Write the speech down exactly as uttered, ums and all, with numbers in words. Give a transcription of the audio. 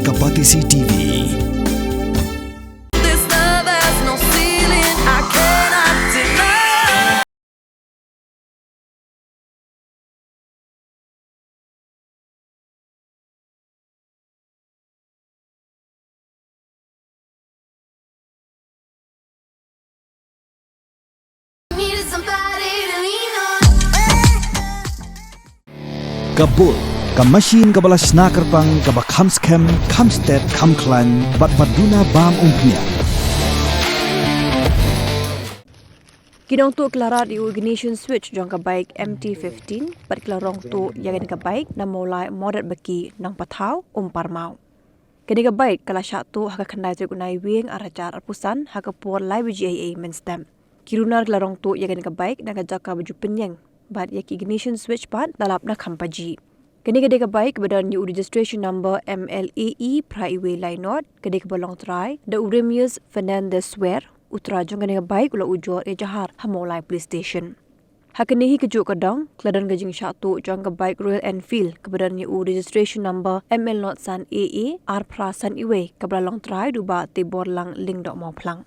Ka Batesi T V. Ka bul, ka machine kaba la shna kyrpang, kaba kham skhem, kham stet, kham khlaiñ, bad ba duna bam umphniang. Ki nongtuh ki la rat ïa u ignition switch jong ka bike M T fifteen, bad ki la rong tuh ïa kane ka bike na Mawlai Mawdatbaki, Nongpathaw, Umparmaw. Kane ka bike ka la shah tuh ha ka khyndai tarik u Naiwieng arhajar arphew san ha ka por lai baje eiei mynstep. Ki runar ki la rong tuh ïa kane ka bike na ka jaka ba ju pynïeng, bad ïa ki ignition switch pat la lap na kham paji. Kane ka dei ka bike ba don ïa u registration number M L A E phra iwei lai nod, ka dei kaba long trai da u Remius Fernandez Swer, u trai jong kane ka bike u la ujor ïa jahar ha Mawlai Police Station. Ha kane hi kajuh ka dong, ka la don ka jingshah tuh jong ka bike Royal Enfield kaba don ïa u registration number M L nod san A A ar phra san iwei, kaba la long trai da u Bah Teborlang Lyngdoh Mawphlang.